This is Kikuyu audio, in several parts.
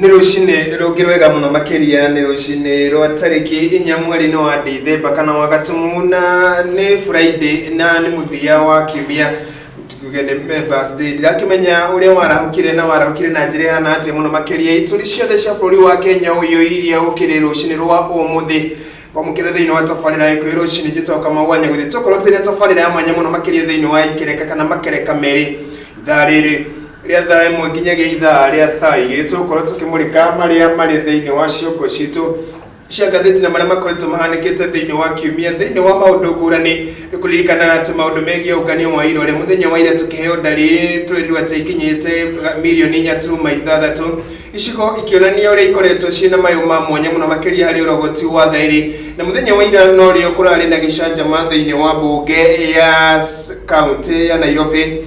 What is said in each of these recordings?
Nĩ rũcinĩ rũngĩ rwega mũno makĩria, nĩ rũcinĩ rwa tarĩki 4 mweri-inĩ wa Dithemba kana wa Gatumu, na nĩ Friday na nĩ mũthia wa kiumia, tuge nĩ Members Day. Ndirakĩmenya ũrĩa warahũkire na warahũkire na njĩra ĩhana atĩa mũno makĩria ituri ciothe cia bũrũri wa Kenya ũiyũirie ũkĩrĩ rũcinĩ rwa ũmũthĩ. Kwamũkĩra thĩinĩ wa tabarĩra ya Gĩkũyũ rũcinĩ, njĩtagwo Kamau wa Nyagũthĩ. Tũkorwo twĩna tabarĩra ya mwanya mũno makĩria thĩinĩ wa ikereka kana makereka merĩ, ithaa rĩrĩ rĩa thaa 1 nginyagia ithaa rĩa thaa 2, tũgũkorwo tũkĩmũrĩka marĩa marĩ thĩinĩ wa ciongo citũ cia ngathĩti na marĩa makoretwo mahanĩkĩte thĩinĩ wa kiumia thĩinĩ wa maũndũ ngũrani. Nĩ kũririkana atĩ maũndũ megiĩ ũngania wa irore, mũthenya wa ira tũkĩheo ndari, twerirwo atĩ ikinyĩte mirioni 4.6, icigo ikĩonania ũrĩa ikoretwo ciĩna mayũ ma mwanya mũno makĩria harĩ ũrogoti wa thaĩri. Na mũthenya wa ira norĩo kũrarĩ na gĩcanjama thĩinĩ wa mbunge ya kaunti ya Nairobi,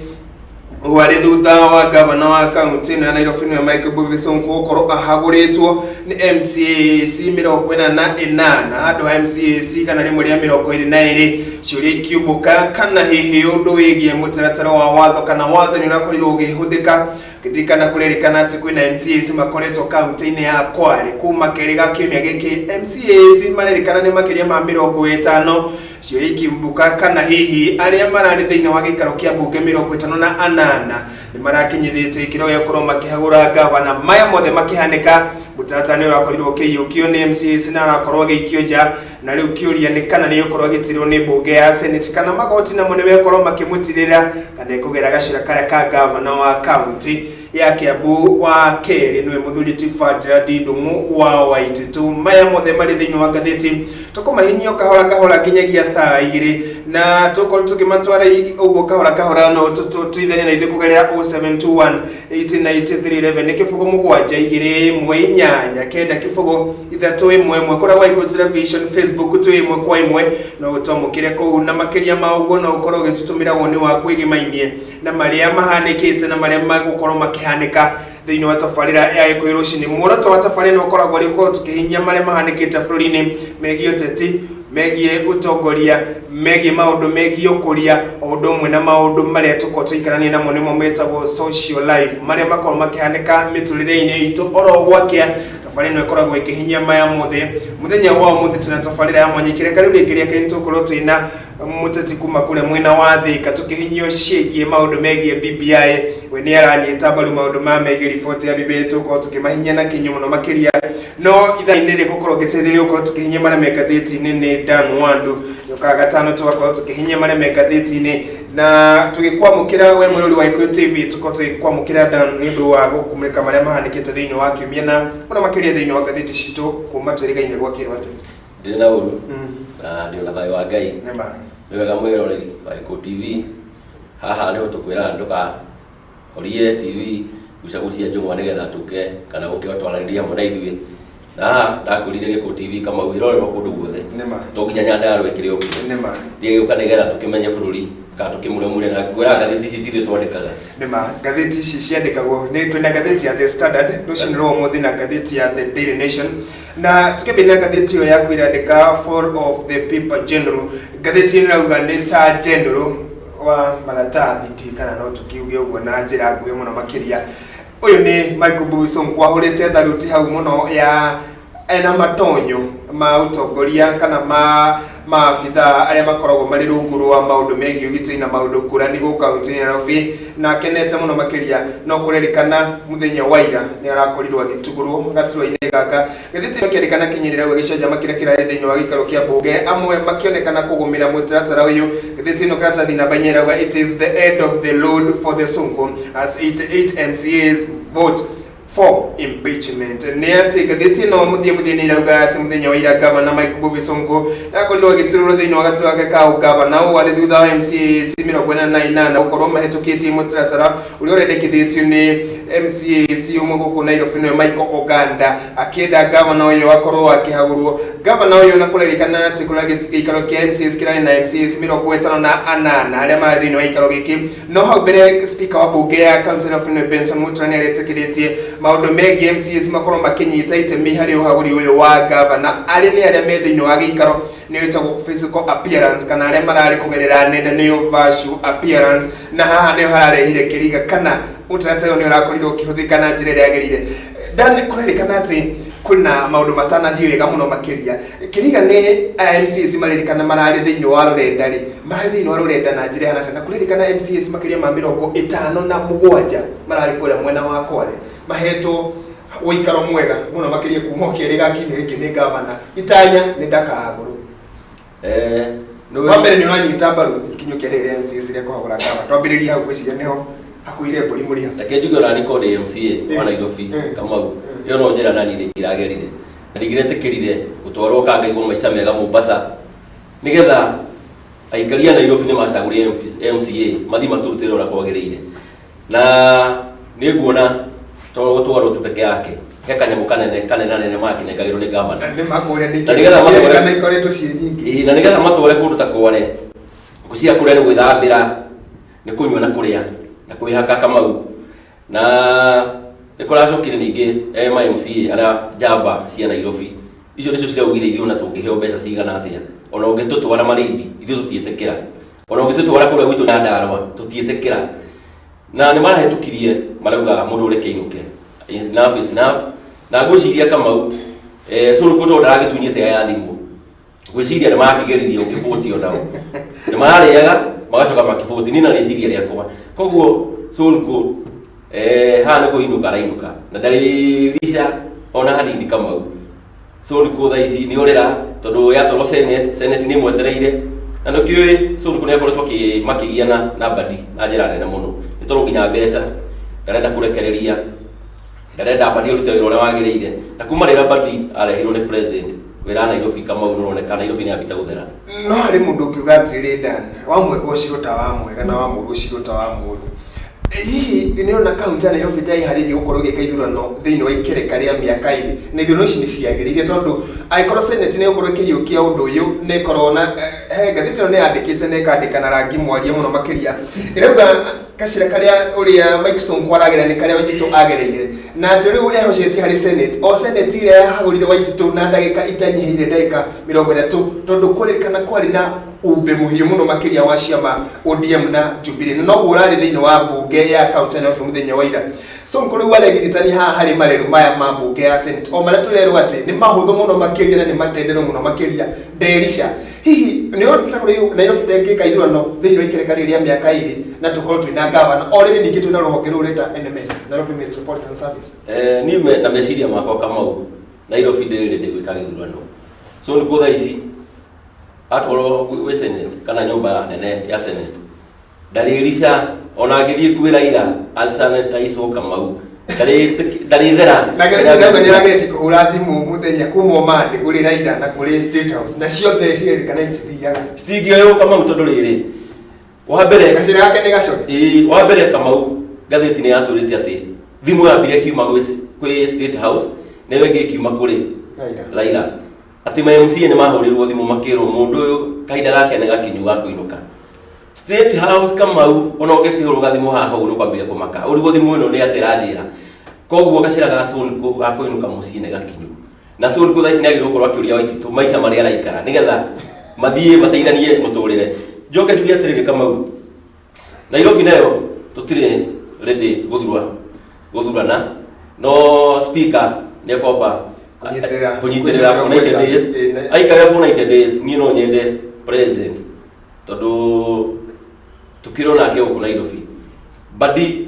warĩ thutha wa gavana wa kaunti ĩno ya Nairobi, nĩwe Mike Mbuvi Sonko, gũkorwo ahagũrĩtwo nĩ MCAC 48 handũ ha MCAC 122. Ciũria ikiumbũka kana hihi ũndũ wĩgiĩ mũtaratara wa watho kana watho nĩ ũrakorirwo ũgĩhũthĩka. Kĩririkana kũrerĩkana atĩ kwĩna MCAs makoretwo kaunti-inĩ ya Kwale kuma kerĩ ga kiumia gĩkĩ. MCAs marerĩkana nĩ makĩria ma 50. Ciũria ikiumbuka kana hihi arĩa mararĩ thĩinĩ wa gĩikaro kĩa mbunge 58 nĩ marakinyithĩtie ikĩro gĩa gũkorwo makĩhagũra gavana. Maya mothe makĩhanĩka, mũtaratara nĩ ũrakorirwo ũkĩiyũkio nĩ MCAs na arakorwo agĩikio nja, na rĩu kĩũria nĩ kana nĩ gũkorwo agĩtirwo nĩ mbunge ya Senate kana magoti namo nĩ mekorwo makĩmũtirĩra kana ĩkũgera gacĩra karĩa ka gavana wa kaunti ya Kiambu wa kerĩ, nĩwe mũthuri ti Ferdinand Ndung'u wa Waititu. Maya mothe marĩ thĩinĩ wa ngathĩti, tũkũmahinyio kahora kahora nginyagia thaa 2, na tũkorwo tũkĩmatwara ũguo kahora kahora. No tũithanie na ithuĩ kũgerera 0721 189311, nĩ 072189031 1. Kũrĩa gwa Ikuũ Television Facebook twĩ 1 kwa 1, no ũtwamũkĩre kũu. Na makĩria ma ũguo, no ũkorwo ũgĩtũtũmĩra woni waku ĩgĩmainie na marĩa mahanĩkĩte na marĩa magũkorwo makĩhanĩka thĩinĩ wa tabarĩra ya Gĩkũyũ rũcinĩ. Muoroto wa tabarĩra ĩno ũkoragwo ũrĩ gũkorwo tũkĩhinyia marĩa mahanĩkĩte bũrũri-inĩ megiĩ ũteti, megiĩ ũtongoria, megiĩ maũndũ megiĩ ũkũria, o ũndũ ũmwe na maũndũ marĩa tũkorwo tũikarania namo, nĩmo metagwo social life, marĩa makorwo makĩhanĩka mĩtũrĩre-inĩ itũ oro gwakĩa. Tabarĩra ĩno ĩkoragwo ĩkĩhinyia maya mothe. Mũthenya wa ũmũthĩ twĩna tabarĩra ya mwanya. Ikereka rĩu rĩngĩ rĩa kerĩ, tũgũkorwo twĩna mũteti kuma kũrĩa mwena wa Thĩka, tũkĩhinyio ciĩgiĩ maũndũ megiĩ BBI. We nĩ aranyita mbaru maũndũ ma megiĩ riboti ya BBI, tũgũkorwo tũkĩmahinyia na kinyo mũno makĩria. No ithaa-inĩ rĩ gũkorwo ngĩteithĩrĩria gũkorwo tũkĩhinyia marĩa me ngathĩti-inĩ nĩ Dan Wandu. Yokaga gatano tũgakorwo tũkĩhinyia marĩa me ngathĩti-inĩ na tũgĩkwamũkĩra we mwĩrori wa Gĩkũyũ TV. Tũkorwo tũgĩkwamũkĩra, Dan, nĩ ũndũ wa gũkũmũrĩka marĩa mahanĩkĩte thĩinĩ wa kiumia na mũno makĩria thĩinĩ wa ngathĩti citũ kuma twĩrĩgaine gwakĩrwo atĩ. Ndirĩ na ũru na ndĩ na thayũ wa Ngai. Nĩma. Nĩ wega mwĩroreri wa Gĩkũyũ TV, haha nĩho tũkwĩraga ndũkahorie TV, gucagucia njũng'wa nĩgetha tũke kana gũke twaranĩrie hamwe na ithuĩ. Na haha ndakwĩrire Gĩkũyũ TV, Kamau, ĩrorerwo kũndũ guothe. Nĩma. To nginya Nyandarũa ĩkĩrĩ o kuo. Nĩma. Ndĩgĩũka nĩgetha tũkĩmenye bũrũri kana tũkĩmũremure, na ngwĩraga ngathĩti ici tithuĩ twandĩkaga. Nĩma, ngathĩti ici ciandĩkagwo nĩ twĩna ngathĩti ya The Standard rũcinĩ rwa ũmũthĩ na ngathĩti ya The Daily Nation. Na tukĩambia na ngathĩti ĩyo yaku ĩrandĩka "Fall of the Paper General". Ngathĩti ĩno ĩrauga nĩ ta general wa maratathi, ndiũĩ kana no tũkiuge ũguo na njĩra nguhĩ mũno makĩria. Ũyũ nĩ Michael Mbuvi Sonko, ahũrĩte tharuti hau mũno ya ena matonyo ma ũtongoria kana ma maabithaa arĩa makoragwo marĩ rungu rwa maũndũ megiĩ ũgitĩri na maũndũ ngũrani gũkũ kaunti ya Nairobi, na akenete mũno makĩria. No kũrerĩkana mũthenya wa ira nĩ arakorirwo agĩtugũrwo gaturwa-inĩ gaka. Ngathĩti ĩno ĩkĩandĩka kinyĩrĩra gĩcanjama kĩrĩa kĩrarĩ thĩinĩ wa gĩikaro kĩa mbunge, amwe makĩonekana kũgũmĩra mũtaratara ũyũ. Ngathĩti ĩno karatathi namba 4 ĩrauga, "It is the end of the road for the Sonko as 88 MCAs vote for impeachment." Nĩ atĩ ngathĩti ĩno mũthia mũthia nĩ irauga atĩ mũthenya wa ira gavana Mike Mbuvi Sonko akorirwo agĩtũrũrwo thĩinĩ wa gaturwa gake ka ũgavana. Ũũ arĩ thutha wa MCAs 48 gũkorwo mahĩtũkĩtie mũtaratara ũrĩa ũrendekithĩtio nĩ MCAs ũmwe gũkũ Nairobi, nĩwe Michael Oganda, akĩenda gavana ũyũ akorwo akĩhagũrwo. Gavana ũyũ, na kũrerĩkana atĩ kũrĩa gĩikaro kĩa MCAs kĩrarĩ na MCAs 58 arĩa marĩ thĩinĩ wa gĩikaro gĩkĩ. No hau mbere speaker wa bunge ya kaunti ya Nairobi, nĩwe Benson Mutua, nĩ aretĩkĩrĩtie maũndũ megiĩ MCAs makorwo makĩnyita itemi harĩ ũhagũri ũyũ wa gavana, arĩa nĩ arĩa me thĩinĩ wa gĩikaro, nĩyo ĩtagwo physical appearance, kana arĩa mararĩ kũgerera nenda, nĩyo virtual appearance. Na haha nĩho hararehire kĩriga kana mũtaratara ũyũ nĩ ũrakorirwo ũkĩhũthĩka na njĩra ĩrĩa yagĩrĩire. Dan, kũrerĩkana atĩ kwĩna maũndũ matanathiĩ wega mũno makĩria. Kĩriga nĩ aya MCAs marerĩkana mararĩ thĩinĩ wa rũrenda rĩ, mararĩ thĩinĩ wa rũrenda na njĩra ĩhana atĩa? Na kũrerĩkana MCAs makĩria ma 57 mararĩ kũrĩa mwena wa Kwale mahetwo ũikaro mwega mũno makĩria kuma o kĩerĩ ga kiumia gĩkĩ nĩ gavana. Itanya nĩ ndakahagũrwo. Nĩ Wa mbere, nĩ ũranyita mbaru ikinyũkia rĩrĩ rĩa MCAs rĩa kũhagũra gavana? Twambĩrĩrie hau, ngwĩciria nĩho hakuire mbũri mũrĩa. Reke njuge ona nĩ kodi MCA wa Nairobi, Kamau, ĩyo no njĩra nani ndingĩragerire na ndingĩretĩkĩrire gũtwarwo kangaigwo maica mega Mombasa, nĩgetha aikari a Nairobi nĩ macagũrire MCA mathiĩ matũrutĩre ũrĩa kwagĩrĩire. Na nĩ nguona to gũtwarwo tu peke yake, he kanyamũ kanene kanene nene makĩnengagĩrwo nĩ gavana. Nĩ makũria nĩ Na nĩgetha matware- kana ikoretwo ciĩ nyingĩ. Ĩĩ, na nĩgetha matware kũndũ ta Kware, ngũciria kũrĩa nĩ gwĩthambĩra, nĩ kũnyua na kũrĩa na kwĩhaka, Kamau. Na nĩ kũracokire ningĩ ma MCA arĩa njamba cia Nairobi, icio nĩcio ciraugire ithuĩ ona tũngĩheo mbeca cigana atĩa, ona ũngĩtũtwara Malindi ithuĩ tũtiĩtĩkĩra, ona ũngĩtũtwara kũrĩa gwitũ Nyandarũa tũtiĩtĩkĩra. Na nĩ marahĩtũkirie marauga mũndũ ũreke ainũke, enough is enough. Na ngwĩciria, Kamau, Sonko tondũ ndaragĩtunyĩte ya thimũ, ngwĩciria nĩ makĩgeririe ũkĩbũti, onao nĩ mararĩaga magacoka makĩbũti. Niĩ na rĩciria rĩakwa, koguo Sonko haha nĩ kũinũka arainũka na ndarĩ rica ona hanini. Kamau, Sonko thaa ici nĩ orĩra tondũ yatwarwo Senate, Senate nĩ ĩmwetereire. Na nĩkĩũĩ Sonko nĩ akoretwo makĩgiana na Mbadi na njĩra nene mũno, nĩ tondũ nginya mbeca ndarenda kũrekereria, ndarenda Mbadi arute wĩra ũrĩa wagĩrĩire. Na kuma rĩrĩa Mbadi arehirwo nĩ president wĩra wa Nairobi, Kamau, nĩ ũroneka Nairobi nĩ ambĩte gũthera. No harĩ mũndũ ũngiuga atĩrĩ, Dan, wa mwega ũcirwo ta wa mwega na wa mũũru ũcirwo ta wa mũũru. Hihi nĩ ona kaunti ya Nairobi ndĩharĩirie gũkorwo ĩgĩka ithurano thĩinĩ wa ikereka rĩa mĩaka 2, na ithurano ici nĩ ciagĩrĩire, tondũ angĩkorwo Senate nĩ ĩgũkorwo ĩkĩhiũkia ũndũ ũyũ nĩ ĩkorwo na he ngathĩti ĩno nĩ yandĩkĩte na ĩkandĩka na rangi mwarie mũno makĩria, ĩrauga gacĩra karĩa ũrĩa Mike Sonko aragera nĩ karĩa Waititũ agereire, na atĩ rĩu ehocetie harĩ Senate, o Senate ĩrĩa yahagũrire Waititũ na ndagĩka itanyihĩire ndagĩka 30, tondũ kũrĩkana kwarĩ na umbe mũhiũ mũno makĩria wa ciama ODM na Jubilee, na noguo ũrarĩ thĩinĩ wa mbunge ya kaunti ya Nairobi mũthenya wa ira. Sonko rĩu aregiritania haha harĩ mareru maya ma mbunge ya Senate, o marĩa tũrerwo atĩ nĩ mahũthũ mũno makĩria na nĩ matenderũ mũno makĩria, nderica. Hihi nĩ ũrona rĩu Nairobi ndĩngĩka ithurano thĩinĩ wa ikereka rĩrĩ rĩa mĩaka 2 na tũkorwo twĩna gavana o rĩrĩ, ningĩ twĩna rũhonge rũu rwĩta NMS, Nairobi Metropolitan Service? Niĩ na meciria makwa, Kamau, Nairobi ndĩrĩ ready gwĩka gĩthurano. So nĩkuo thaa ici atwarwo gwĩ Senate kana nyũmba nene ya Senate ndarĩrica, ona angĩthiĩ kwĩ Raila asanitize, Kamau, ndarĩthera. Na ngathĩti ndauga nĩ arageretie kũhũra thimũ mũthenya kuma Omande kũrĩ Raila na kũrĩ State House, na ciothe cirerĩkana itithiaga. Citingĩoywo, Kamau, tondũ rĩrĩ, wa mbere, gacĩra gake nĩ gacore. Ĩĩ, wa mbere, Kamau, ngathĩti nĩ yatũrĩte atĩ thimũ yambire ĩkiuma gwĩ State House, nayo ĩngĩ ĩkiuma kũrĩ Raila. Raila, atĩ ma MCA nĩ mahũrĩrwo thimũ makĩrwo mũndũ ũyũ kahinda gake nĩ gakinyu ga kũinũka State House. Kamau, ona ũngĩkĩhũrwo gathimũ haha ũguo nĩ kwambĩrĩria kũmaka, ũrigwo thimũ ĩno nĩ atĩ ĩranjĩra. Koguo gacĩra ga Sonko ga kũinũka mũciĩ nĩ gakinyu, na Sonko thaa ici nĩ agĩrĩirwo gũkorwo akĩũria Waititũ maica marĩa araikara nĩgetha mathiĩ mateithanie mũtũrĩre. Njoke njuge atĩrĩrĩ, Kamau, Nairobi nayo tũtirĩ ready gũthura gũthurana, no speaker nĩ ekwamba Kũnyitĩrĩra. Kũnyitĩrĩra for 90 days. Aikare for 90 days. Niĩ no nyende president, tondũ tukĩrwo nake gũkũ Nairobi, Mbadi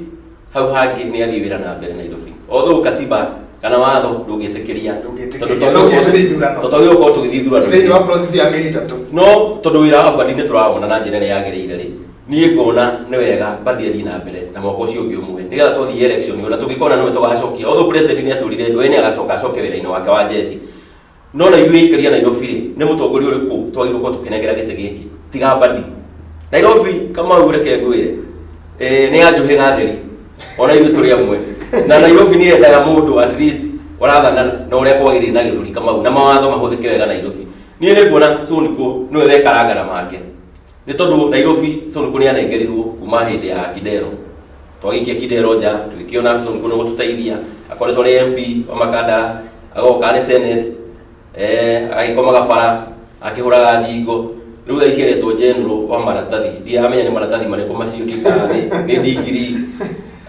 hau hangĩ nĩ athiĩ wĩra na mbere Nairobi, although katiba kana watho ndũngĩtĩkĩria. Ndũngĩtĩkĩria. No nginya tũthiĩ ithurano. Tondũ twagĩrĩirwo gũkorwo tũgĩthiĩ ithurano thĩinĩ wa process ya mĩeri 3. No tondũ wĩra wa Mbadi nĩ tũrawona na njĩra ĩrĩa yagĩrĩire rĩ, niĩ ngona nĩ wega Mbadi athiĩ na mbere na mwaka ũcio ũngĩ ũmwe, nĩgetha twathiĩ election ona tũngĩkona nĩwe tũgacokia, although president nĩ atwĩrire we nĩ agacoka acoke wĩra-inĩ wake wa jeshi. No na ithuĩ aikari a Nairobi rĩ, nĩ mũtongoria ũrĩkũ twagĩrĩirwo gũkorwo tũkĩnengera gĩtĩ gĩkĩ tiga Mbadi? Nairobi, Kamau, reke ngwĩre, nĩ ya Njũhĩ Gatheri, ona ithuĩ tũrĩ amwe. Na Nairobi nĩ yendaga mũndũ at least ũrathana na ũrĩa kwagĩrĩire na gĩthũri, Kamau, na mawatho mahũthĩke wega Nairobi. Niĩ nĩ nguona Sonko nĩwe wekaranga na make, nĩ tondũ Nairobi Sonko nĩ anengerirwo kuma hĩndĩ ya Kidero. Twagĩikia Kidero nja, tũgĩkĩona Sonko nĩ gũtũteithia, akoretwo arĩ MP wa Makandara, agoka arĩ Senate, agagĩkomaga bara akĩhũraga thingo. Rĩu thaa ici aretwo general wa maratathi, ndiramenya nĩ maratathi marĩkũ macio, ndikana nĩ ndigiri.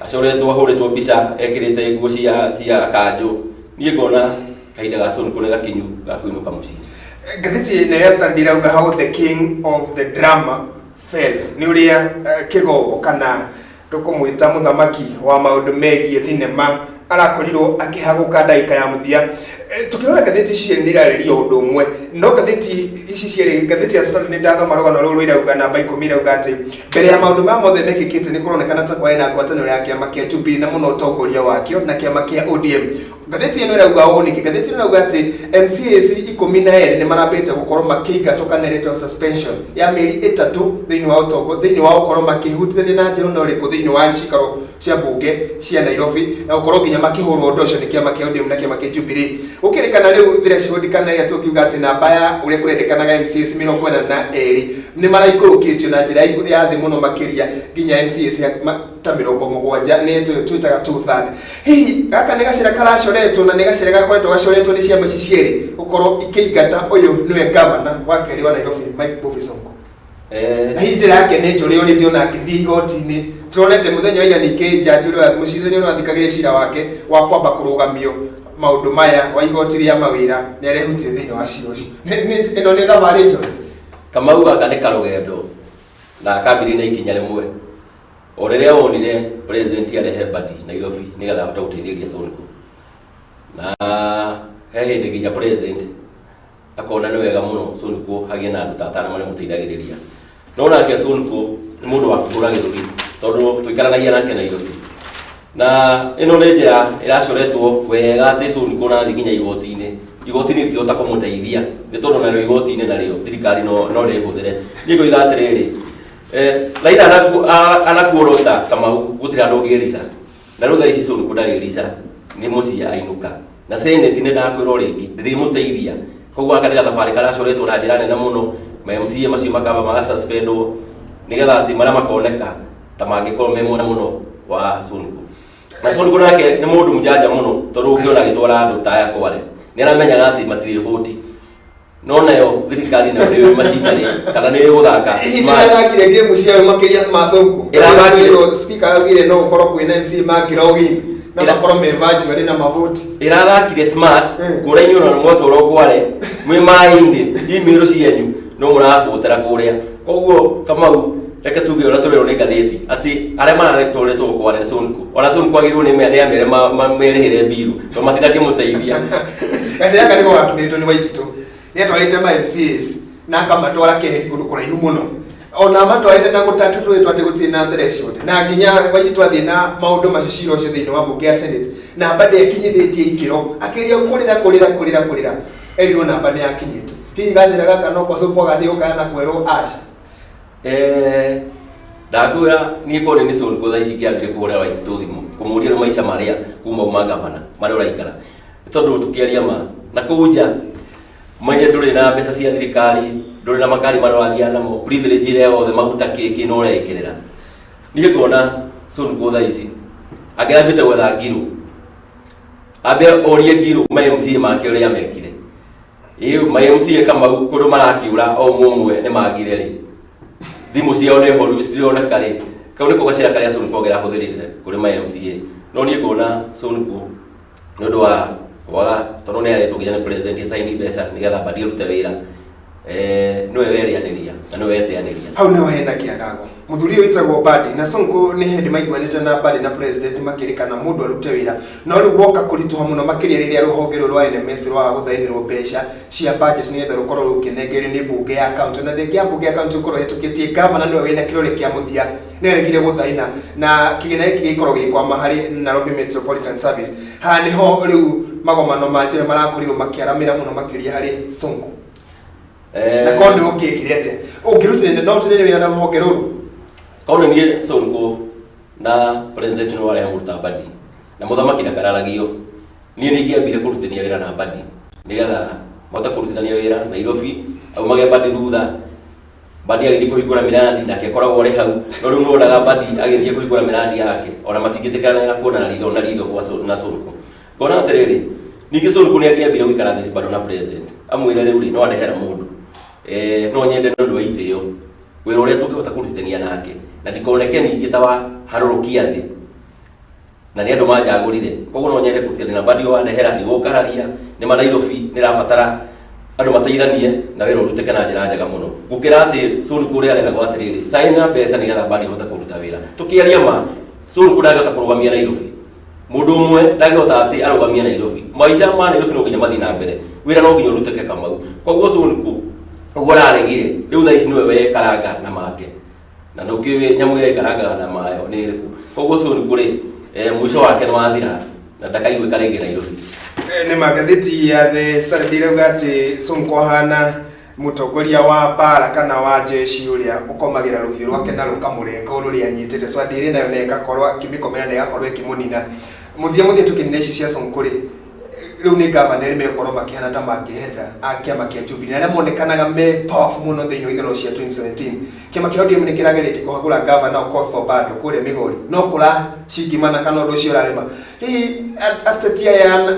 Acoretwo ahũrĩtwo mbica ekĩrĩte nguo cia kanjũ. Niĩ ngona kahinda ga Sonko nĩ gakinyu ga kũinũka mũciĩ. Ngathĩti ĩno ya Standard ĩrauga "How the king of the drama fell", nĩ ũrĩa kĩgogo kana tũkũmwĩta mũthamaki wa maũndũ megiĩ thinema arakorirwo akĩhagũka ndagĩka ya mũthia. Tũkĩrora ngathĩti ici cierĩ nĩ irarĩria ũndũ ũmwe, no ngathĩti ici cierĩ, ngathĩti ya Standard nĩ ndathoma rũgano rũrũ irauga namba 10 irauga atĩ mbere ya maũndũ maya mothe mekĩkĩte nĩ kũronekana ta kwarĩ na ngwatanĩro ya kĩama kĩa Jubilee na mũno ũtongoria wakĩo na kĩama kĩa ODM. Ngathĩti ĩno ĩrauga ũũ nĩkĩ? Ngathĩti ĩno ĩrauga atĩ MCAs 12 nĩ marambĩte gũkorwo makĩingatwo kana ĩretwo suspension ya mĩeri 3 thĩinĩ wa ũtongo thĩinĩ wa gũkorwo makĩhutithania na njĩra ona ũrĩkũ thĩinĩ wa cikaro cia mbunge cia Nairobi na gũkorwo nginya makĩhũrwo ũndũ ũcio nĩ kĩama kĩa ODM na kĩama kĩa Jubilee. Gũkĩrĩkana rĩu threshold kana ĩrĩa tũngiuga atĩ namba ya ũrĩa kũrendekanaga MCAs 42 nĩ maraikũrũkĩtio na njĩra ya thĩ mũno makĩria nginya MCAs ta 70, nĩ twĩtaga two third. Hihi gaka nĩ gacĩra karacoretwo na nĩ gacĩra gakoretwo gacoretwo nĩ ciama ici cierĩ gũkorwo ikĩingata ũyũ nĩwe gavana wa kerĩ wa Nairobi, Mike Mbuvi Sonko? Na hihi njĩra yake nĩ njũrĩ ũrĩthio na akĩthiĩ igoti-inĩ? Turonete mũthenya wa ira ningĩ jaji ũrĩa mũcirithania ũrĩa wathikagĩrĩria cira wake wa kwamba kũrũgamio maũndũ maya wa igoti rĩa mawĩra nĩ arehutirie thĩinĩ wa cira ũcio. Ĩno nĩ thabarĩ njũrĩ. Kamau, gaka nĩ karũgendo na kambirie na ikinya rĩmwe o rĩrĩa wonire president arehe Mbadi Nairobi nĩgetha ahote gũteithĩrĩria Sonko, na he hĩndĩ nginya president akona nĩ wega mũno Sonko hagĩe na andũ ta atano marĩa mũteithagĩrĩria, no nake Sonko nĩ mũndũ wa kũhũra gĩthũri tondũ tũikaranagia nake Nairobi, na ĩno nĩ njĩra ĩracoretwo wega atĩ Sonko nathiĩ nginya igoti-inĩ, igoti-inĩ rĩtirota kũmũteithia nĩ tondũ narĩo igoti-inĩ narĩo thirikari no rĩhũthĩre. Niĩ ngoiga atĩrĩrĩ, Raila anakuorota Kamau gũtirĩ andũ ũngĩrica na rĩu thaa ici Sonko ndarĩ rica, nĩ mũciĩ ainũka na senate nĩ ndakwĩrwo rĩngĩ ndĩrĩmũteithia. Koguo gaka nĩ gathabarĩ karacoretwo na njĩra nene mũno, ma MCA macio makamba magasuspendwo nĩgetha atĩ marĩa makoneka ta mangĩkorwo me mwena mũno wa Sonko. Na Sonko nake nĩ mũndũ mũjanja mũno tondũ ũngĩona agĩtwara andũ ta aya Kware nĩ aramenyaga atĩ matirĩ bũti, no nayo thirikari nayo nĩ macindarĩ kana nĩ gũthaka Hihi nĩ ĩrathakire game ciayo makĩria ma Sonko? Ĩrathakire. Speaker augire no gũkorwo kwĩna MC mangĩrogin na makorwo me virtually na mavoti. Ĩrathakire smart. Kũrĩa inyuĩ ona mwatwarwo Kware mwĩ maĩ-inĩ, email cianyu no mũrabũtĩra kũrĩa. Koguo Kamau, reke tuge ũrĩa tũrerwo nĩ ngathĩti atĩ arĩa maratwarĩtwo Kware nĩ Sonko, ona Sonko agĩrĩirwo nĩ amere merĩhĩre mbiru tondũ matinakĩmũteithia. Gacĩra gaka nĩko gakinyĩrĩtwo nĩ Waititũ. Nĩ atwarĩte ma MCAs na akamatwara keheri kũndũ kũraihu mũno, ona amatwarĩte na gũtatũ twĩtwo atĩ gũtirĩ na threshold, na nginya Waititũ athiĩ na maũndũ macio cira ũcio thĩinĩ wa mbunge ya Senate namba ndĩakinyithĩtie ikĩro, akĩria kũrĩra kũrĩra kũrĩra kũrĩra erirwo namba nĩ yakinyĩte. Hihi gacĩra gaka no ko Sonko agathiĩ gũkaya na kwerwo aca? Ndakwĩra niĩ korwo nĩ Sonko thaa ici ingĩambire kũhũrĩra Waititũ thimũ kũmũria rĩu maica marĩa kuma uma gavana marĩa ũraikara, nĩ tondũ tũkĩaria ma na kũu nja menye ndũrĩ na mbeca cia thirikari, ndũrĩ na makari marĩa ũrathiaga namo, privilege ĩrĩa yothe maguta kĩkĩ no ũreĩkĩrĩra. Niĩ ngona Sonko thaa ici angĩrambĩte gwetha ngirũ, ambe orie ngirũ ma MCA make ũrĩa mekire. Ĩĩ, ma MCA Kamau kũndũ marakĩũra o ũmwe ũmwe nĩ magire rĩ, thimũ ciao nĩ horu citironeka rĩ. Kau nĩko gacĩra karĩa Sonko angĩrahũthĩrire kũrĩ ma MCA, no niĩ ngona Sonko nĩ ũndũ wa kwaga tondũ nĩ aretwo nginya nĩ president acaini mbeca nĩgetha Mbadi arute wĩra, nĩwe werĩanĩria na nĩwe weteanĩria. Hau niho hena kĩagago. Mũthuri ũyũ wĩtagwo Mbadi na Sonko nĩ hĩndĩ maiguanĩte na Mbadi na president makĩrĩkana mũndũ arute wĩra, no rĩu woka kũritũha mũno makĩria rĩrĩa rũhonge rũrũ rwa NMS rwaga gũthainĩrwo mbeca cia budget nĩgetha rũkorwo rũkĩnengerio nĩ mbunge ya county, na thengia ya mbunge ya county gũkorwo ĩhĩtũkĩtie, governor nĩwe wĩna kĩrore kĩa mũthia, nĩ aregire gũthaina na kĩgĩna gĩkĩ gĩkorwo gĩgĩkwama harĩ Nairobi Metropolitan Service. Haha nĩho rĩu magomano ma njĩra marakorirwo makĩaramĩra mũno makĩria harĩ Sonko. Na korwo nĩ ũngĩkire atĩa? Ũngĩrutithania no ũrutithanie wĩra na rũhonge rũrũ? Korwo nĩ niĩ Sonko na president nĩ warĩa mũruta Mbadi na mũthamaki ndakararagio, niĩ nĩ ingĩambire kũrutithania wĩra na Mbadi nĩgetha mahote kũrutithania wĩra Nairobi, aumage Mbadi thutha. Mbadi agĩthiĩ kũhingũra mĩrandi nake akoragwo arĩ hau, no rĩu nĩwonaga Mbadi agĩthiĩ kũhingũra mĩrandi yake ona matingĩtĩkana kuonana ritho na ritho kwa na Sonko. Ngona atĩrĩrĩ, ningĩ Sonko nĩ angĩambire gũikara thĩ bado na president amwĩre rĩu rĩ no andehera mũndũ, no nyende nĩ ũndũ wa itĩo wĩra ũrĩa tũngĩhota kũrutithania nake na ndikoneke ningĩ ta wa harũrũkia thĩ. Na nĩ andũ manjagũrire, koguo no nyende kũrutithania na Mbadi wandehera, ndigũkararia. Nĩ ma Nairobi nĩ ĩrabatara andũ mateithanie na wĩra ũrutĩke na njĩra njega mũno, gũkĩra atĩ Sonko ũrĩa aregagwo atĩrĩrĩ, caina mbeca nĩgetha Mbadi ahote kũruta wĩra. Tũkĩaria ma, Sonko ndangĩhota kũrũgamia Nairobi. Mũndũ ũmwe ndangĩhota atĩ arũgamie Nairobi. Maica ma Nairobi no nginya mathiĩ na mbere, wĩra no nginya ũrutĩke, Kamau. Koguo Sonko ũguo araregire, rĩu thaa ici nĩwe wekaranga na make, na ndũkĩũĩ nyamũ ĩrĩa ĩkarangaga na mayo nĩ ĩrĩkũ. Koguo Sonko rĩ, mũico wake nĩ wathira na ndakaiguĩka rĩngĩ Nairobi. Nĩ ma ngathĩti ya The Standard ĩrauga atĩ Sonko ahana mũtongoria wa mbara kana wa jeshi ũrĩa ũkomagĩra rũhiũ rwake na rũkamũrenga o rũrĩa anyitĩte swadi ĩrĩ nayo, na ĩgakorwo akĩmĩkomera na ĩgakorwo ĩkĩmũnina mũthia mũthia. Tũkĩnina ici cia Sonko rĩ, rĩu nĩ gavana erĩ megũkorwo makĩhana ta mangĩeherera a kĩama kĩa Jubilee na arĩa monekanaga me powerful mũno thĩinĩ wa ithurano cia 2017. Kĩama kĩa ODM nĩ kĩrageretie kũhagũra gavana Okoth Obado kũrĩa Migori, no kũracingimana kana ũndũ ũcio ũrarema. Hihi ateti aya na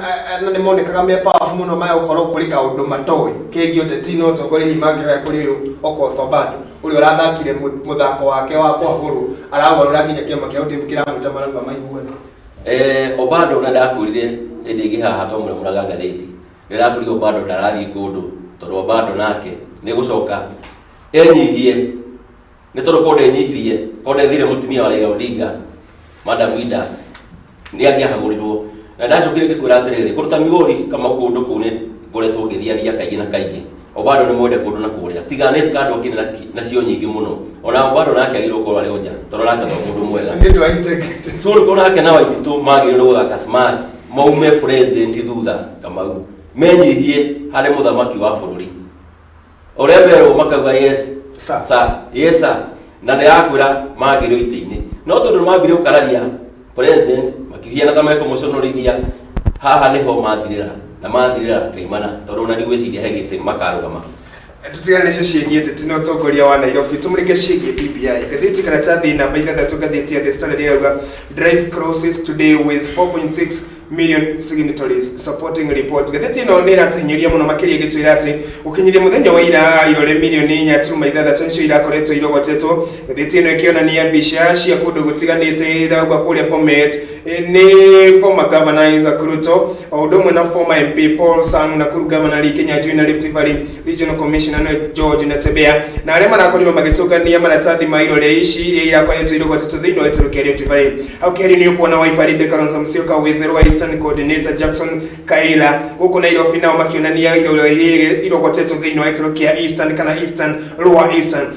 nĩ monekaga me powerful mũno maya gũkorwo kũrĩ kaũndũ matoĩ kegiĩ ũteti no ũtongoria hihi mangĩhoya kũrĩ ũyũ Okoth Obado ũrĩa ũrathakire mũthako wake wa kũhagũrwo aragarũra nginya kĩama kĩa ODM kĩramwĩta marauga maiguane? Obado na ndakwĩrire hĩndĩ ĩngĩ haha twamũramũraga ngathĩti, nĩ ndakwĩrire Obado ndarathiĩ kũndũ, tondũ Obado nake nĩ gũcoka enyihie, nĩ tondũ ko ndenyihirie, ko ndethire mũtumia wa Raila Odinga, Madam Ida, nĩ angĩahagũrirwo. Na ndacokire ngĩkwĩra atĩrĩrĩ, kũruta Migori kama kũndũ kũu nĩ ngoretwo ngĩthiathia kaingĩ na kaingĩ. Obado nĩ mwende kũndũ na kũrĩa, tiga nĩ scandal okire nacio nyingĩ mũno. Ona Obado nake agĩrĩirwo gũkorwo arĩ o nja, tondũ nake to mũndũ mwega. Nĩ ũndũ wa integrity. Sonko nake na Waititu magĩrĩirwo nĩ gũthaka smart, maume president thutha, Kamau, menyihie harĩ mũthamaki wa bũrũri ũrĩa merwo, makauga yes Sir. Sir, yes sir. Na ndĩrakwĩra magĩrĩirwo itĩ-inĩ, no tondũ nĩ mambire gũkararia president makĩhiana ta mekũmũconorithia, haha nĩho mathirĩra na mathirĩra kaimana, tondũ ona ndigwĩciria he gĩtĩ makarũgama. Tutigane nacio ciĩgiĩ ateti na ũtongoria wa Nairobi, tũmũrĩke ciĩgiĩ BBI. Ngathĩti karatathi namba 6, ngathĩti ya The Standard ĩrauga drive closes today with 4.6 million signatories supporting report. Ngathĩti ĩno nĩ ĩratũhinyĩria mũno makĩria ĩgĩtwĩra atĩ gũkinyithia mũthenya wa ira irore milioni 4.6 nĩcio irakoretwo irogotetwo. Ngathĩti ĩno ĩkĩonania mbica cia kũndũ gũtiganĩte, ĩrauga kũrĩa Bomet nĩ former governor Isaac Ruto o ũndũ ũmwe na former MP Paul Sang, Nakuru governor Lee Kinyanjui na Rift Valley Regional Commissioner no George Natembeya, na arĩa marakorirwo magĩtũngania maratathi ma irore ici iria irakoretwo irogotetwo thĩinĩ wa gĩtarũ kĩa Rift Valley. Hau keheri nĩ ũkuona Wiper leader Kalonzo Musyoka with Ruai Eastern coordinator Jackson Kaila. Gũkũ Nairobi nao makĩonania irore iria irogotetwo thĩinĩ wa gĩtarũ kĩa Eastern kana Eastern Lower Eastern.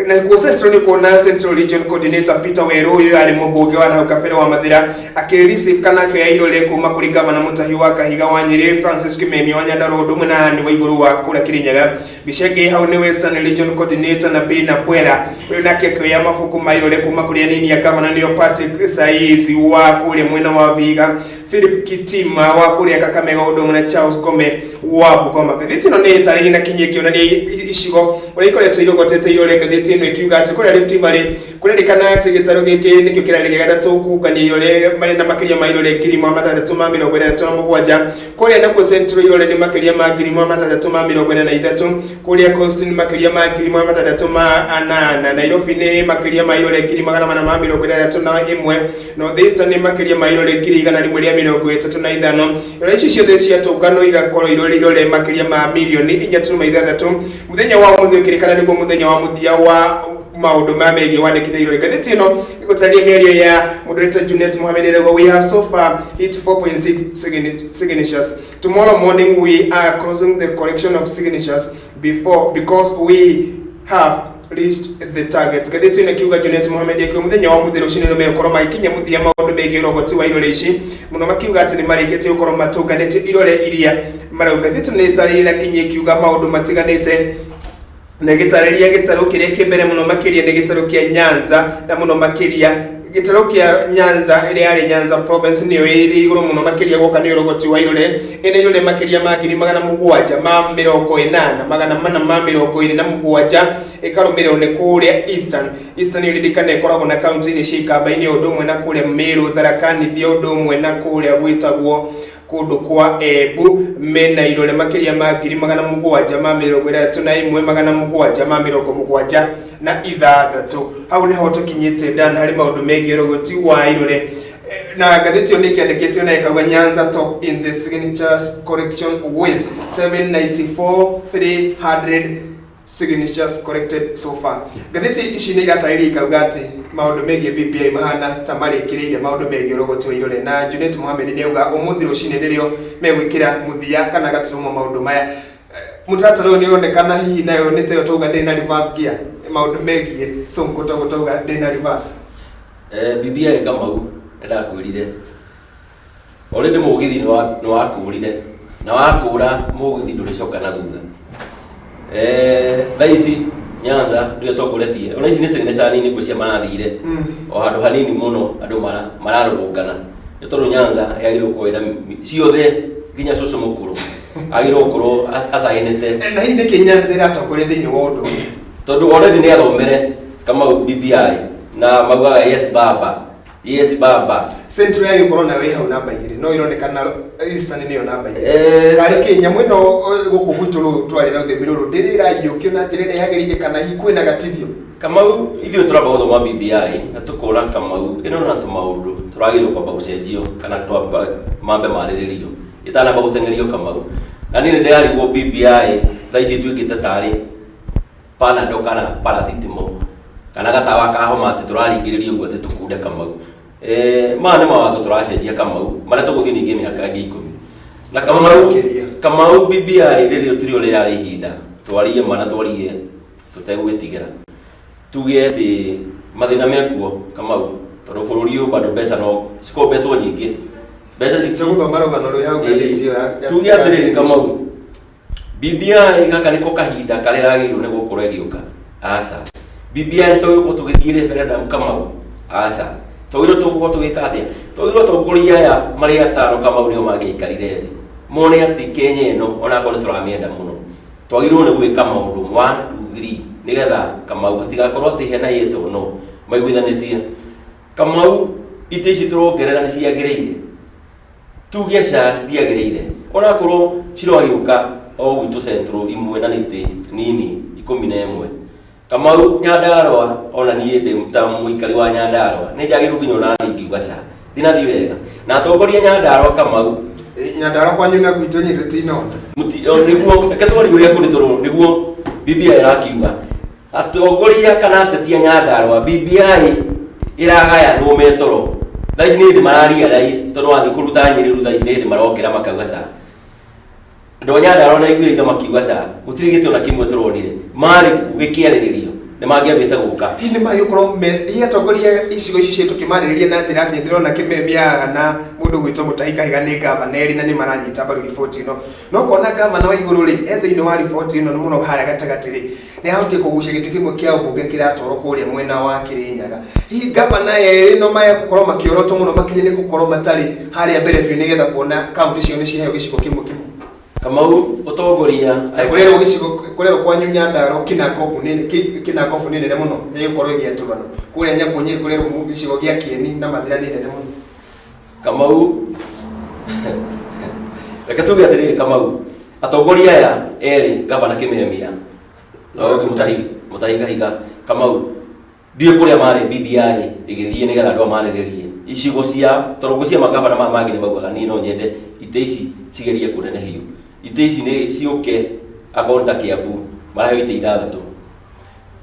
Na kuo Central nĩ kuona Central Region Coordinator Peter Weru, ũyũ yarĩ mũmbunge wa nahau kabere wa Mathira, akĩreceive kana akĩoya irore kuma kũrĩ gavana Mutahi wa Kahiga wa Nyĩrĩ, Francis Kimemia wa Nyandarua, ũndũ ũmwe na Anne Waiguru wa kũrĩa Kirinyaga. Mbica ĩngĩ hau nĩ Western Region Coordinator na Bina Bwera, ũyũ nake akĩoya mabuku ma irore kuma kũrĩ anini a gavana, nĩo Patrick Saizi wa kũrĩa mwena wa Vihiga, Philip Kitima wa kũrĩa Kakamega, ũndũ ũmwe na Charles Gome wa Bungoma. Ngathĩti ĩno nĩ ĩtarĩirie na kinyi ĩkĩonania icigo ũrĩa ikoretwo irogoteete irore. Ngathĩti ĩno ĩkiuga atĩ kũrĩa Rift Valley kũrerĩkana atĩ gĩtarũ gĩkĩ nĩkĩo kĩrarĩ gĩa gatatũ kũngania irore, marĩ na makĩria ma irore 667. Kũrĩa nakuo Central irore nĩ makĩria ma 643. Kũrĩa Coast nĩ makĩria ma 608. Nairobi nĩ makĩria ma irore 461. North Eastern nĩ makĩria ma irore 135. Irore ici ciothe ciatũnganwo igakorwo irore irore makĩria ma mirioni 4.6. Mũthenya wa ũmũthĩ ũkĩrĩkana nĩguo mũthenya wa mũthia wa maũndũ ma megiĩ wandĩkithia irore. Ngathĩti ĩno ĩgũtarĩria mĩario ya mũndũ wĩtwo Junet Mohamed, ĩrauga we have so far hit 4.6 signatures. Tomorrow morning we are closing the collection of signatures before because we have reached the target. Ngathĩti ĩno ĩkiuga Junet Mohamed akiuga mũthenya wa mũthĩ rũcinĩ nĩ megũkorwo magĩkinyia mũthia maũndũ megiĩ ũrogoti wa irore ici mũno, makiuga atĩ nĩ marĩkĩtie gũkorwo matũnganĩtie irore iria marauga. Ngathĩti ĩno nĩ ĩtarĩirie na kinyi ĩkiuga maũndũ matiganĩte na gĩtarĩria gĩtarũ kĩrĩa kĩ mbere mũno makĩria nĩ gĩtarũ kĩa Nyanza, na mũno makĩria gĩtarũ kĩa Nyanza ĩrĩa yarĩ Nyanza province nĩyo ĩrĩ igũrũ mũno makĩria gũka nĩ ũrogoti wa irore. Ĩna irore makĩria ma 780,427, ĩkarũmĩrĩrwo nĩ kũrĩa Eastern. Eastern ĩririkana ĩkoragwo na kaunti iria cia Ikamba-inĩ, ũndũ ũmwe na kũrĩa Meru, Tharaka Nithi, ũndũ ũmwe na kũrĩa gwĩtagwo kũndũ kwa Embu, mena irore makĩria ma 761,776. Hau nĩho tũkinyĩte dan harĩ maũndũ megiĩ ũrogoti wa irore. Na ngathĩti ĩyo nĩ ĩkĩandĩkĩtio na ĩkauga Nyanza top in the signatures collection with 794,300 signatures collected so far. Ngathĩti ici nĩ iratarĩria ikauga atĩ maũndũ megiĩ BBI mahana ta marĩkĩrĩire maũndũ megiĩ ũrogoti wa irore, na Junet Mohamed nĩ auga ũmũthĩ rũcinĩ nĩrĩo megwĩkĩra mũthia kana gaturumo maũndũ maya. Mũtaratara ũyũ nĩ ũronekana hihi nayo nĩ tayo twauga ndĩ na reverse gear, maũndũ megiĩ Sonko toguo twauga ndĩ na reverse. BBI Kamau nĩndakwĩrire already mũgithi nĩwakũrire na wakũra mũgithi ndũrĩcoka na thutha. Thaa ici Nyanza nĩyo ĩtongoretie, ona ici nĩ signature nini ngwĩciria marathire o handũ hanini mũno andũ mararũrũngana nĩ tondũ Nyanza yagĩrĩirwo gũkorwo ĩna ciothe nginya cũcũ mũkũrũ agĩrĩirwo gũkorwo acainĩte. Na hihi nĩkĩ Nyanza ĩratongoria thĩinĩ wa ũndũ ũyũ? Tondũ already nĩ athomere Kamau BBI na maugaga yes baba, yes baba. Central ya gũkorwo nayo ĩ hau namba 2, no ĩronekana Eastern nĩyo namba 2. Karĩ kĩ nyamũ ĩno gũkũ gwitũ rũrũ twarĩ na rũthiomi rũrũ ndĩrĩ ĩraiyũkio na njĩra ĩrĩa yagĩrĩire kana hihi kwĩna gatithio? Kamau ithuĩ tũramba gũthoma BBI na tũkona Kamau ĩno na tũmaũndũ tũragĩrĩirwo kwamba gũcenjio kana twamba mambe marĩrĩrio ĩtanamba gũteng'erio Kamau. Na niĩ nĩ ndĩrarigwo BBI thaa ici ĩtuĩkĩte tarĩ Panadol kana paracetamol kana gatawa ka homa atĩ tũraringĩrĩrio ũguo atĩ tũkunde Kamau. Maya nĩ mawatho tũracenjia Kamau marĩa tũgũthiĩ ningĩ mĩaka ĩngĩ 10. Na Kamau, Kamau BBI rĩrĩ tũtirĩ rĩrarĩ ihinda twarie ma na twarie tũtegwĩtigĩra. Tuge atĩ mathĩna mekuo Kamau tondũ bũrũri ũyũ bado mbeca no cikombetwo nyingĩ. Mbeca Tũgũthoma rũgano rwĩ hau ngathĩti ĩyo Tuge atĩrĩrĩ Kamau, BBI gaka nĩko kahinda karĩa yagĩrĩirwo nĩ gũkorwo ĩgĩũka? Aca. BBI nĩ twagĩrĩirwo tũgĩthiĩ referendum Kamau? Aca. Twagĩrĩirwo tũgũkorwo tũgĩka atĩa? Twagĩrĩirwo atongoria aya marĩ atano Kamau nĩo mangĩaikarire thĩ mone atĩ Kenya ĩno onakorwo nĩ tũramĩenda mũno twagĩrĩirwo nĩ gwĩka maũndũ 1 2 3 nĩgetha Kamau hatigakorwo atĩ hena yes or no maiguithanĩtie. Kamau itĩ ici tũrongerera nĩ ciagĩrĩire? Tuge ca citiagĩrĩire, onakorwo ciragĩũka o gwitũ Central imwe na nĩ itĩ nini 11. Kamau Nyandarua ona niĩ ndĩ ta mũikari wa Nyandarua nĩ njagĩrĩirwo nginya ona niĩ ingiuga ca ndinathiĩ wega na atongoria Nyandarua Kamau. Nyandarua kwanyu na gwitũ nyĩ tũtinona. Nĩguo reke twarie ũrĩa kũrĩ tondũ nĩguo BBI ĩrakiuga. Atongoria kana ateti a Nyandarua BBI ĩragayanwo me toro. Thaa ici nĩ hĩndĩ mara realize tondũ wathiĩ kũruta Nyĩrĩ rĩu thaa ici nĩ hĩndĩ marokĩra makauga ca. Andũ a Nyandarua na aiguire ithe makiuga ca gũtirĩ gĩtĩ ona kĩmwe tũronire. Marĩ ku gĩkĩarĩrĩrio nĩ mangĩambĩte gũka. Hihi nĩ magĩkorwo me hihi atongoria icigo ici citũ tũkĩmarĩrĩria na njĩra nginya ndĩrona Kĩmemia haha na mũndũ gwĩtwo Mũtahi Kahiga nĩ ngavana erĩ na nĩ maranyita mbaru riboti ĩno. No ũkona ngavana wa igũrũ rĩ e thĩinĩ wa riboti ĩno mũno harĩa gatagatĩ rĩ nĩ ahotire kũgucia gĩtĩ kĩmwe kĩa ũmbunge kĩratwarwo kũrĩa mwena wa Kĩrĩnyaga. Hihi ngavana erĩ no maya gũkorwo makĩorotwo mũno makĩria nĩ gũkorwo matarĩ harĩa mbere biũ nĩgetha kuona kaunti ciao nĩ ciheo gĩcigo kĩmwe kĩmwe. Kamau ũtongoria Kũrerwo gĩcigo kũrerwo kwanyu Nyandarua Kinangobu nĩ Kinangobu nĩ nene mũno nĩ ĩgũkorwo ĩgĩatũrana. Kũrĩa Nyakuo Nyĩrĩ kũrerwo gĩcigo gĩa Kieni na Mathira nĩ nene mũno. Kamau reke tuge atĩrĩrĩ Kamau atongoria aya erĩ gavana Kĩmemia na ũyũ ũngĩ Mũtahi Mũtahi Kahiga Kamau ndiũĩ kũrĩa marĩ BBI ĩgĩthiĩ nĩgetha andũ aya marĩrĩrie icigo cia tondũ ngwĩciria magavana maya mangĩ nĩ maugaga niĩ no nyende itĩ ici cigerie kũnenehio itĩ ici nĩ ciũke akorwo nĩ ta Kiambu maraheo itĩ 6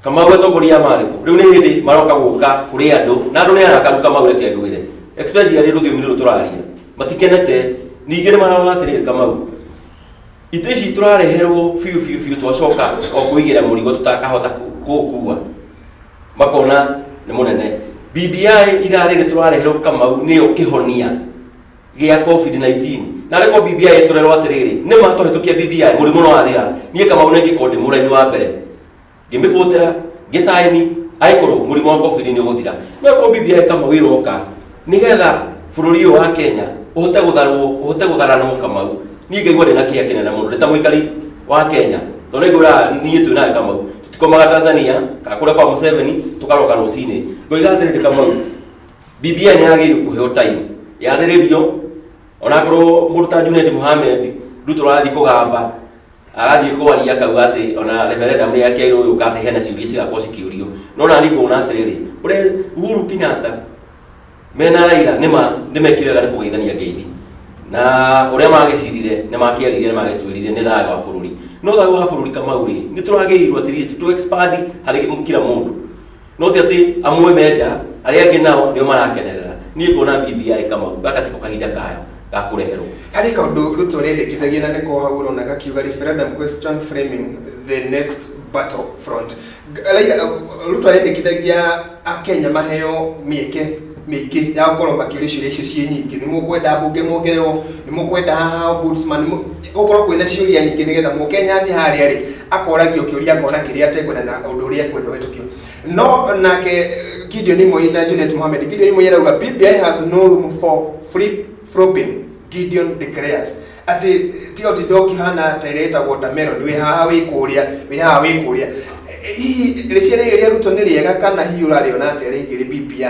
Kamau atongoria aya marĩ kũ? Rĩu nĩ hĩndĩ maroka gũka kũrĩ andũ na andũ nĩ arakaru Kamau reke ngwĩre especially rũthiomi rũrũ tũraria matikenete ningĩ nĩ marona atĩrĩrĩ Kamau itĩ ici tũrareherwo biũ biũ biũ twacoka o kũigĩra mũrigo tũtakahota kũũkua makona nĩ mũnene. BBI ithaa rĩrĩ tũrareherwo Kamau nĩyo kĩhonia gĩa COVID-19 na arĩ korwo BBI ĩtũrerwo atĩrĩrĩ nĩ ma tũhĩtũkia BBI mũrimũ no wathira niĩ Kamau nĩ ingĩkorwo ndĩ mũraini wa mbere ngĩmĩbũtĩra ngĩcaini angĩkorwo mũrimũ wa COVID nĩ ũgũthira no ĩkorwo BBI Kamau ĩroka nĩgetha bũrũri ũyũ wa Kenya ũhote gũtharwo ũhote gũtharanwo Kamau niĩ ngaigua ndĩna kĩeha kĩnene mũno ndĩ ta mũikari wa Kenya tondũ nĩ ngwĩraga niĩ twĩ nawe Kamau tũtikomaga Tanzania kana kũrĩa kwa Museveni tũkaroka rũcinĩ ngoiga atĩrĩrĩ Kamau BBI nĩ yagĩrĩirwo kũheo time yarĩrĩrio onakorwo mũndũ ta Junet Mohamed Ruto arathiĩ kũgamba agathiĩ kwaria akauga atĩ ona referendum nĩ yakĩrwo yũka atĩ hena ciũria cigakorwo cikĩũrio no nani ngona atĩrĩrĩ ũrĩa Uhuru Kenyatta Mena Raila nĩma nĩmekire wega nĩ kũgeithania ngeithi na ũrĩa magĩcirire nĩ makĩaririe, nĩ magĩtwĩrire nĩ thayũ wa bũrũri. No thayũ wa bũrũri, Kamau, rĩ, nĩ tũragĩrĩirwo at least to expand harĩ kila mũndũ, no ti atĩ amwe menja arĩa angĩ nao nĩo marakenerera. Niĩ nguona BBI, Kamau, gaka tiko kahinda kayo ga kũreherwo. Harĩ kaũndũ Ruto ũrendekithagia na nĩko hau ũrona gakiuga referendum question framing the next battle front. Raila, Ruto arendekithagia akenya maheo mĩeke mĩingĩ ya gũkorwo makĩũria ciũria icio ciĩ nyingĩ. Nĩ mũkwenda mbunge mongererwo? Nĩ mũkwenda haha ombudsman? Gũkorwo kwĩna ciũria nyingĩ nĩgetha mũkenya athiĩ harĩa rĩ akoragio kĩũria, akona kĩrĩa atekwenda na ũndũ ũrĩa ekwenda ũhetũkio. No nake Gideon Moi na Junet Mohamed, Gideon Moi arauga BBI has no room for flip flopping. Gideon declares atĩ tiga ũtinda ũkĩhana ta ĩrĩa ĩtagwo watermelon, wĩ haha wĩ kũrĩa, wĩ haha wĩ kũrĩa. Hihi rĩciria rĩrĩ rĩa Ruto nĩ rĩega kana hihi ũrarĩona atĩa rĩngĩ rĩ BBI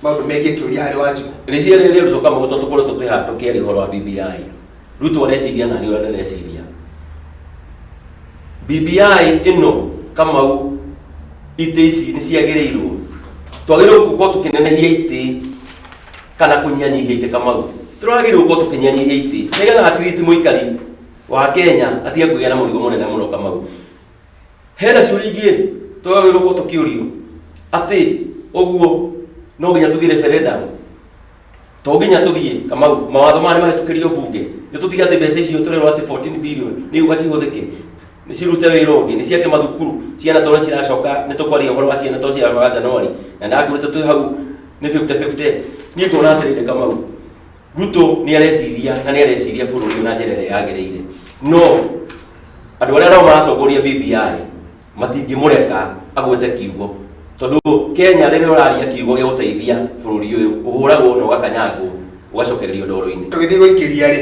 maũndũ megiĩ kĩũria harĩ Wanjikũ? Rĩciria rĩrĩ Ruto, Kamau, tondũ tũkoretwo twĩ haha tũkĩaria ũhoro wa BBI, Ruto areciria na niĩ ũrĩa ndĩreciria BBI ĩno, Kamau, itĩ ici nĩ ciagĩrĩirwo, twagĩrĩirwo gũkorwo tũkĩnenehia itĩ kana kũnyihanyihia itĩ. Kamau, tũragĩrĩirwo gũkorwo tũkĩnyihanyihia itĩ nĩgetha at least mũikari wa Kenya atige kũgĩa na mũrigo mũnene mũno. Kamau, hena ciũria ingĩ twagĩrĩirwo gũkorwo tũkĩũrio atĩ ũguo no nginya tũthiĩ referendum? To nginya tũthiĩ, Kamau. Mawatho maya nĩ mahĩtũkĩrio mbunge, nĩ tũtige atĩ mbeca icio tũrerwo atĩ 14 billion nĩ igũka cihũthĩke, nĩ cirute wĩra ũngĩ, nĩ ciake mathukuru. Ciana tondũ ciracoka, nĩ tũkwaria ũhoro wa ciana tondũ ciracoka January na ndakwĩrĩte twĩ hau nĩ 50-50. Niĩ ngona atĩrĩrĩ, Kamau, Ruto nĩ areciria na nĩ areciria bũrũri ũyũ na njĩra ĩrĩa yagĩrĩire, no andũ arĩa nao maratongoria BBI matingĩmũreka agwete kiugo, tondũ Kenya rĩrĩa ũraria kiugo gĩa gũteithia bũrũri ũyũ ũhũragwo na ũgakanyangwo ũgacokererio ndoro-inĩ. Tũgĩthiĩ gũikĩria rĩ,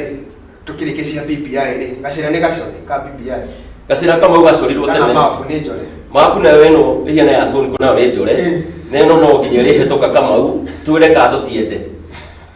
tũkĩrĩkia cia BBI rĩ, gacĩra nĩ gacore ka BBI? Gacĩra Kamau gacorirwo kana tene. Mabu nĩ njore? Mapu nayo ĩno ĩhiana ya Sonko nayo nĩ njore. Na ĩno no nginya ĩrĩhetũka, Kamau, twĩre kana tũtiende.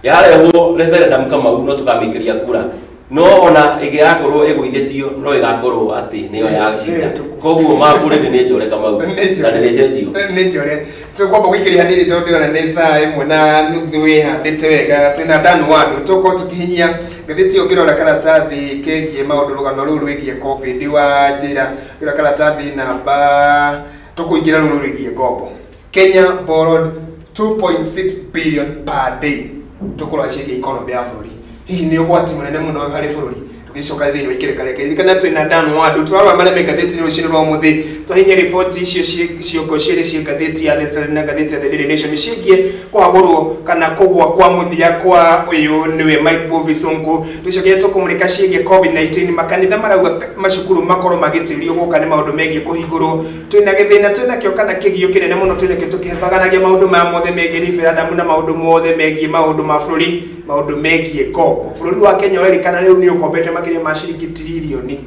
Yarehwo referendum, Kamau, no tũkamĩikĩria kura, no ona ĩngĩgakorwo ĩgũithĩtio no ĩgakorwo atĩ nĩyo yacinda. Koguo mapu rĩrĩ nĩ njore, Kamau, na ndĩrĩcenjio. Nĩ njore. Tũkwamba gũikĩria hanini tondũ ndĩrona nĩ 1:30 wĩhandĩte wega. Twĩna Dan Wandu, tũkorwo tũkĩhinyia ngathĩti ĩyo. Ũngĩrora karatathi kegiĩ maũndũ, rũgano rũu rwĩgiĩ COVID wa njĩra, ũngĩrora karatathi namba tũkũingĩra rũrũ rwĩgiĩ ngombo, Kenya borrowed 2.6 billion per day, tũkũrora ciĩgiĩ economy ya bũrũri. Hihi nĩ ũgwati mũnene mũno harĩ bũrũri? Tũgĩcoka thĩinĩ wa ikĩrĩka rĩake, ririkana twĩna Dan Wandu, tũrarora marĩa me ngathĩti-inĩ rũcinĩ rwa ũmũthĩ. Twahinya riboti icio ciongo cierĩ ciĩ ngathĩti ya The Standard na ngathĩti ya The Daily Nation ciĩgiĩ kũhagũrwo kana kũgwa kwa mũthia kwa ũyũ nĩwe Mike Mbuvi Sonko. Tũcokete tũkũmũrĩka ciĩgiĩ COVID-19, makanitha marauga macukuru makorwo magĩtĩrio gũka nĩ maũndũ megiĩ kũhingũrwo. Twĩna gĩthĩna twĩnakĩo kana kĩgio kĩnene mũno twĩnakĩo tũkĩhethaganagia maũndũ maya mothe megiĩ referendum na maũndũ mothe megiĩ maũndũ ma bũrũri, maũndũ megiĩ ngombo. Bũrũri wa Kenya ũrerĩkana rĩu nĩ ũkombete makĩria ma ciringi 7.2 tiririoni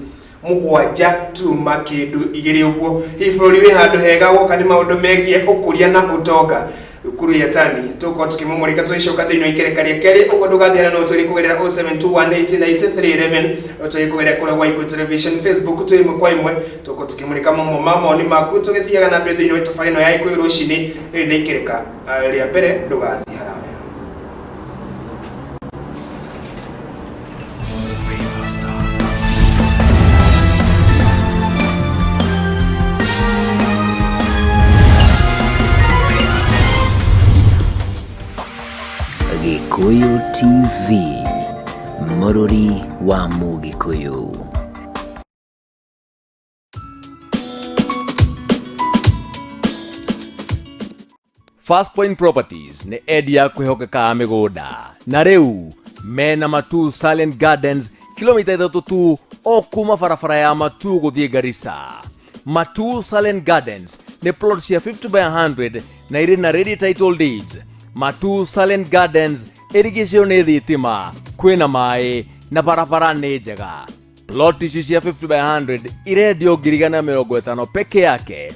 ũguo. Hihi bũrũri wĩ handũ hega woka nĩ maũndũ megiĩ ũkũria na ũtonga? Thukuru ya tani tũkorwo tũkĩmũmũrĩka tũgĩcoka thĩinĩ wa ikereka rĩa kerĩ. Ũguo ndũgathiana, no tũrĩ kũgerera 0721898311, no tũrĩ kũgerera kũrĩa gwa Ikũ Television Facebook, twĩ ĩmwe kwa ĩmwe tũkorwo tũkĩmũrĩka mamwe ma mawoni maku tũgĩthiaga na mbere thĩinĩ wa tabarĩra ĩno ya Ikuyu rũcinĩ. Rĩrĩ nĩ ikereka rĩa mbere, ndũgathiĩ haraya. Gikuyu TV, mũrũri wa Mũgĩkũyũ. First Point Properties nĩ endia kwĩhokeka a mĩgũnda, na rĩu mena Matu Silent Gardens, kilomita 3 tu o kuma barabara ya Matu gũthiĩ Garissa. Matu Silent Gardens nĩ plot cia 50 by 100 na irĩ na ready title deeds. Matu Silent Gardens ĩrigicĩo nĩ thitima, kwĩna maĩ na barabara nĩ njega. Plot ici cia 50 by 100 irendio 150,000 peke yake.